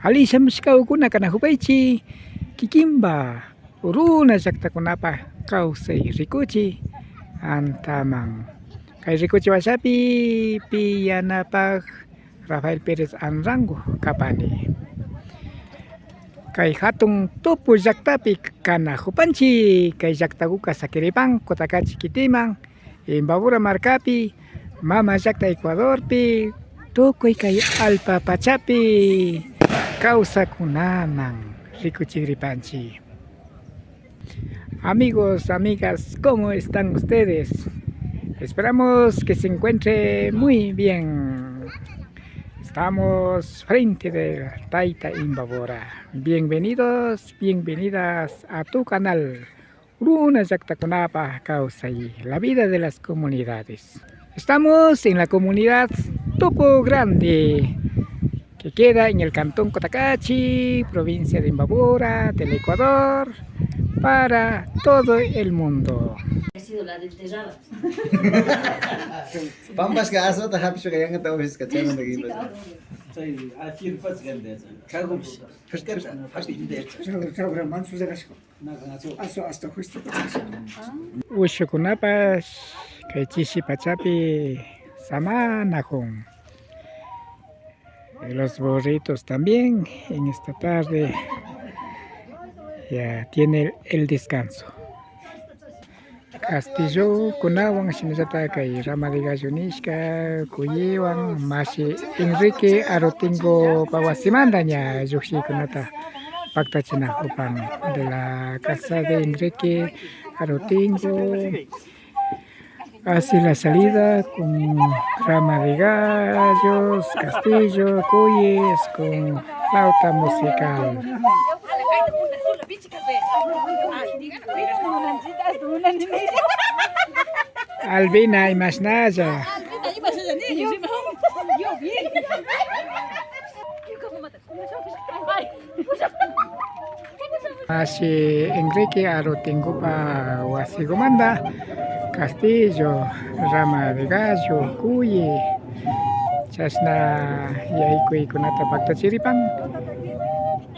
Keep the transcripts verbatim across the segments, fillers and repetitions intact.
Alli shamushkakuna kanajupaychi, kikinpa runa llaktakunapa kawsay rikuchi antaman. Kay rikuchi washapi piyanapak Rafael Pérez Anrango kapani. Kay jatun tupu llaktapi kanajupanchi, kay llaktakuka sakiripan Cotacachi kitiman, Imbabura markapi, mama llakta Ecuadorpi, tukuy kay allpa pachapi kawsakunaman rikuchigripanchi. Amigos, amigas, ¿cómo están ustedes? Esperamos que se encuentre muy bien. Estamos frente de Taita Imbabura. Bienvenidos, bienvenidas a tu canal. Runa llaktakunapa kawsay, la vida de las comunidades. Estamos en la comunidad Tupu Grande, que queda en el cantón Cotacachi, provincia de Imbabura, del Ecuador, para todo el mundo. Ha sido la desterrada. Pampashka aswata hapishpaka yankata upiashka chaymanta kipa. Chay, ayer pasganda. Kago, fuerte, fuerte, fuerte. Chawra, chawra, manso llakashka. Aso, hasta juicio. Ushukunapash kay chishi pachapi samanajun. Los burritos también en esta tarde ya tiene el, el descanso. Castillokunawan, shinallata kay rama de gallo nishka kuyiwan, mashi Enrique Arutingopa wasimanta ña llukshikunata paktachinajupan, de la casa de Enrique Arutingo. Así la salida con rama de gallos, castillo, cuyes, con flauta musical. Albina, imashnalla. Mashi Enrique Arutingopa wasikumanta, castillo, rama de gallo, cuye, chashna yaykuykunata paktachiripan.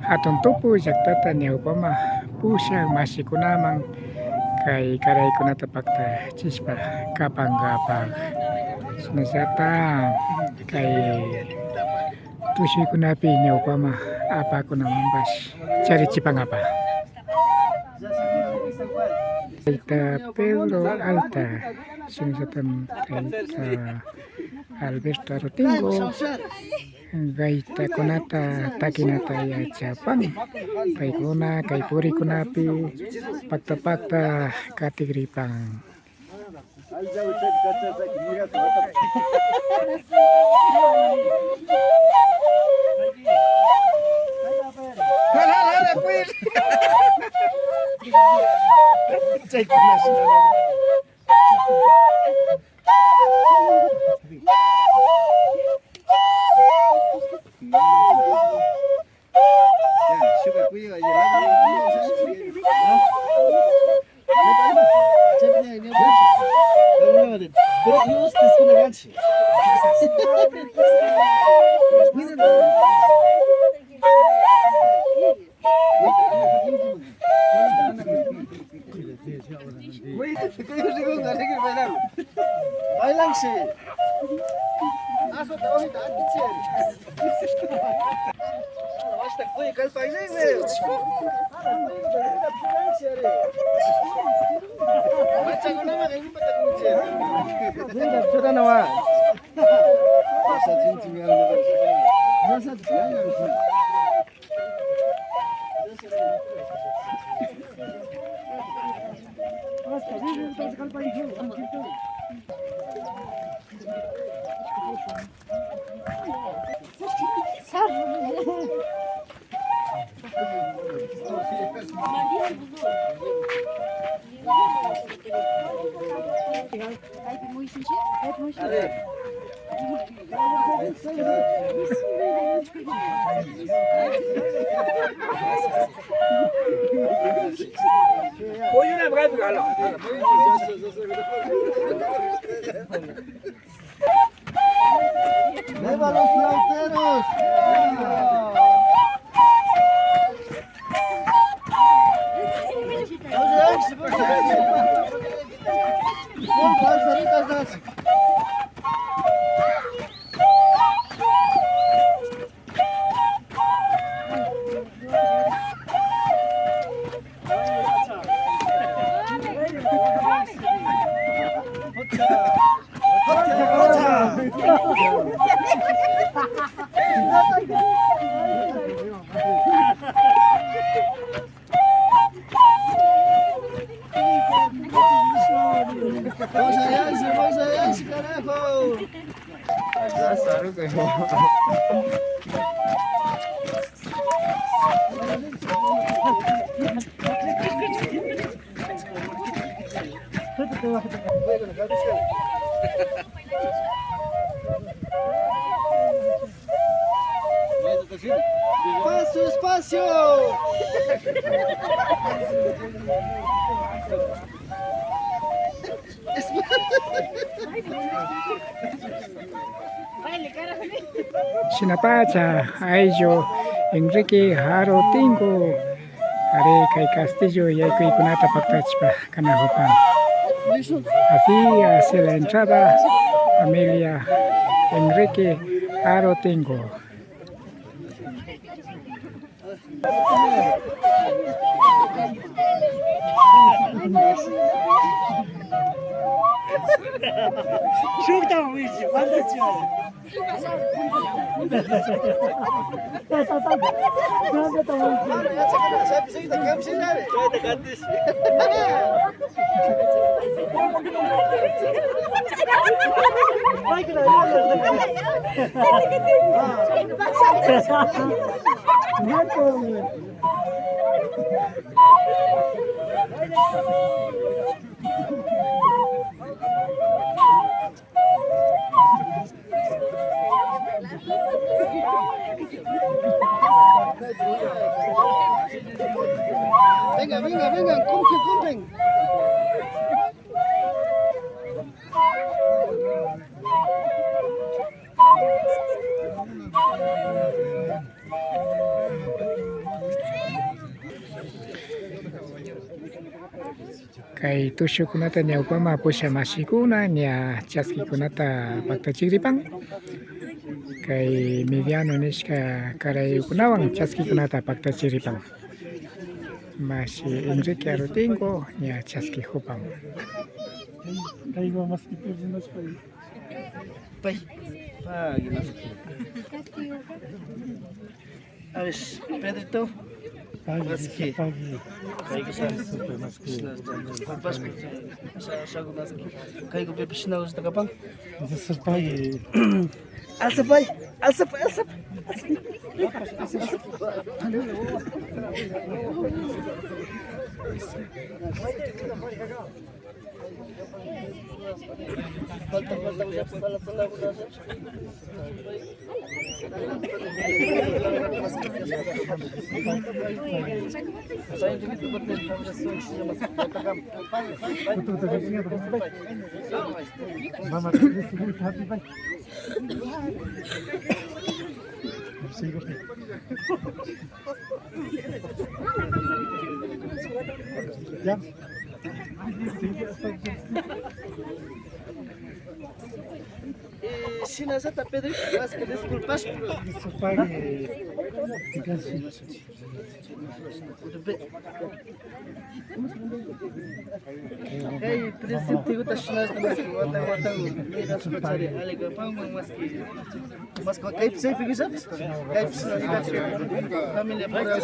Hatun tupu llaktata ñawpaman pusha mashikunaman kay karaykunata paktachishpa kapankapak. Shinallata kay tushuykunapi ñawpaman apakunamanpash charichipankapak. Tayta Pedro Alta, shinallatam tayta Alberto Arutingo, gaitakunata takinata yachapan. Paykuna kay purikunapi pakta pakta katigripan. Bailan, sí. Aso, trabajita, aquí, chévere. Hasta cuello, calpa, ahí, veo. Machaco, no me hagas un pata con chévere. Mira, yo no va. Pasa, chin, chin, ya no va. Pasa, chin, chin. ¡Viva los flauteros! Espacio, espacio. Shinapacha ayllu Enrique Jaro Tingo, ari kay castillo yaykuykunata paktachishpa kanakupan. Así hacia la entrada familia Enrique Jaro Tingo. Venga, venga, venga, compren, compren. Kay tushukunata ñawpaman pusha mashikuna ña chaskikunata paktachikripan. Kay mediano nishka karayukunawan chaskikunata paktachikripan. Mashi Enrique Arutingo ña chaskikupan. Kaywan maski pay. Pay. Pay, maski. A ver, Pedrito. Pagui, maski. Pagui. Pagui, maski. Maski. Maski. Maski. Maski. Maski. Maski. Alza pay, alza pay, alza pay, alza pay. Falta, falta, falta. Mama, ya. Eh, shinallata Pedro, mas que disculpas. Disculpa, eh, kay presidentekuta shinallata mas que watan watan mirashpachari alligapanman mas que, mas que kaypi chaypi killapas kaypi shinallata familia pura.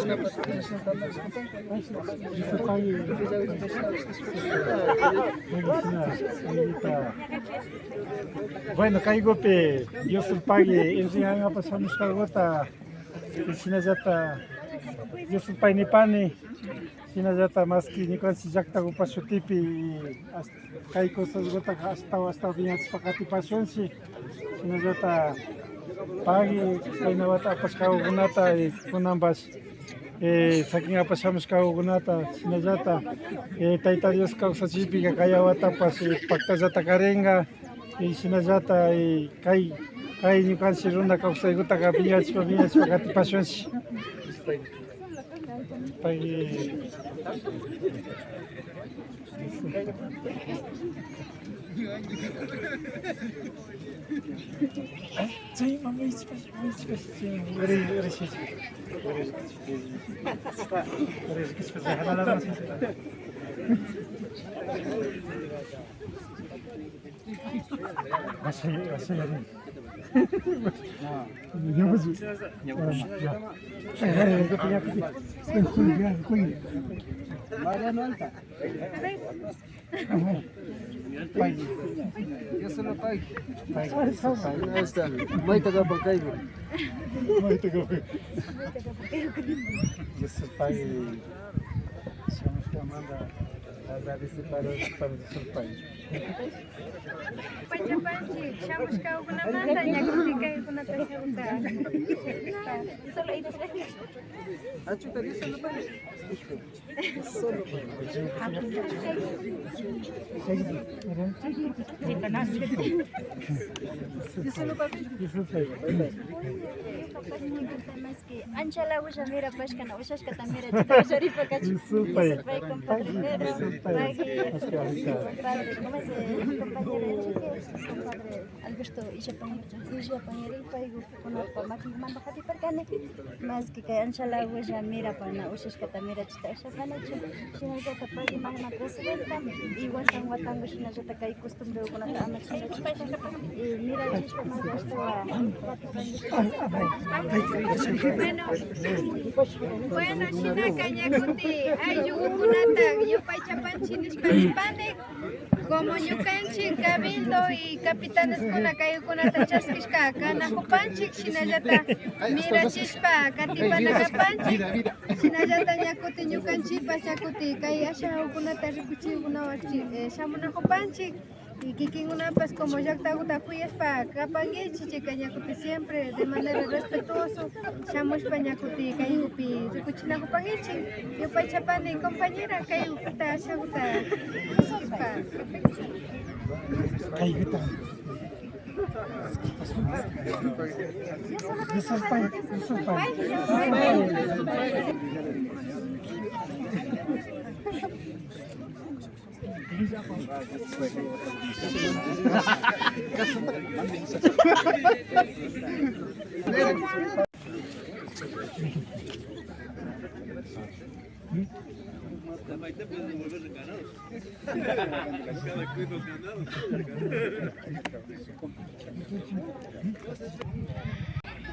Bueno, kaykupi Dios pagui, enseñangapash shamushkakuta, shinallata Dios pagui nipani, shinallata maski ñukanchik llaktakupa shutipi, y hasta kay cosaskuta ashtawan, ashtawan piñachishpa katipashunchik, shinallata pagui, kayna wata apashkakukunata, y kunanpash eh, sakin apash shamushkakukunata, shinallata, eh, Tayta Dios kawsachikpika kay watapash, eh, paktallata karinka, y shinallata, eh, kay, kay ñukanchik runa kawsaykutaka piñachishpa, piñachishpa katipashunchik. Pay, eh, Chay mamay ch'ipay, mamay ch'ipay, chay mamay, uri, uri, chay ch'ipay. Uri, uri, uri, uri, uri, uri, uri. Así, así, así. Ya, pues. Ya, pues. Ya. Mariano Alta. Pagui. Dios se lo pague. Pagui. Ahí está. Mayta kapan kaypi. Mayta kapan. Dios se pague. Somos que manda agradecer para, para Dios se pague. Pachapanchik shamushkakunamanta ña kutin kaykunata shamuta. Solo hay dos. Anchuta, diez solo para. Ancha lagulla mirapashkana ushashkata mirachita usharipa kachin. Supay. Supay, compadre Pedro, Maggie, compadre, ¿cómo es? Compadre Alberto Illapaña-, Illapañaril, paykunapa makinmanta qatiparkani. Maski kay ancha lagulla mirapana ushashkata mirachita ushapanachu. Shinallata pagui magna presidenta y watan watangu shinallata kay costumbrekunata ama chinkachu. Y mirachishpa más ashtawan Bueno, bueno, shinaka ña kuti ayllukunata yupaychapanchik nishpa nipani. Como ñukanchik cabildo y capitaneskuna kaykunata chaskishka kanakupanchik, shinallata mirachishpa katipana kapanchik, shinallata ña kuti ñukanchikpash ña kuti kay ashakukunata rikuchikunawan, eh, shamunakupanchik. Y kikinkunapash como llaktakuta kuyashpa kapankichik, chayka ña kuti siempre de manera respetuoso shamushpa ña kuti kaykupi rikuchinakupankichik. Yupaychapani compañera, kaykuta ashakuta rikuchishpa. Kaykuta.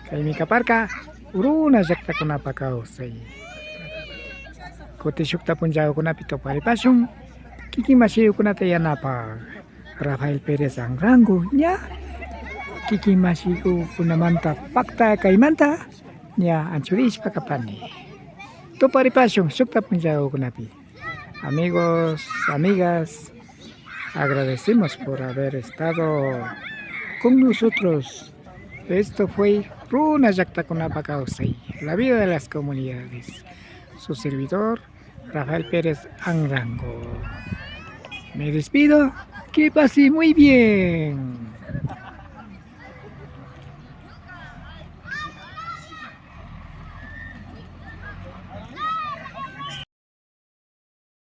Kaymi kaparka runa llaktakunapa kawsay. Kuti shukta punllakunapi tuparipashun, kikin mashiyukunata yanapak. Rafael Pérez Anrango ña kikin mashiyukunamanta pakta kaymanta ña anchurishpa kapani. Tuparipashun shukta punllakunapi. Amigos, amigas, agradecemos por haber estado con nosotros. Esto fue Runa Llaktakunapa Kawsay, la vida de las comunidades. Su servidor, Rafael Pérez Anrango. Me despido, que pase muy bien.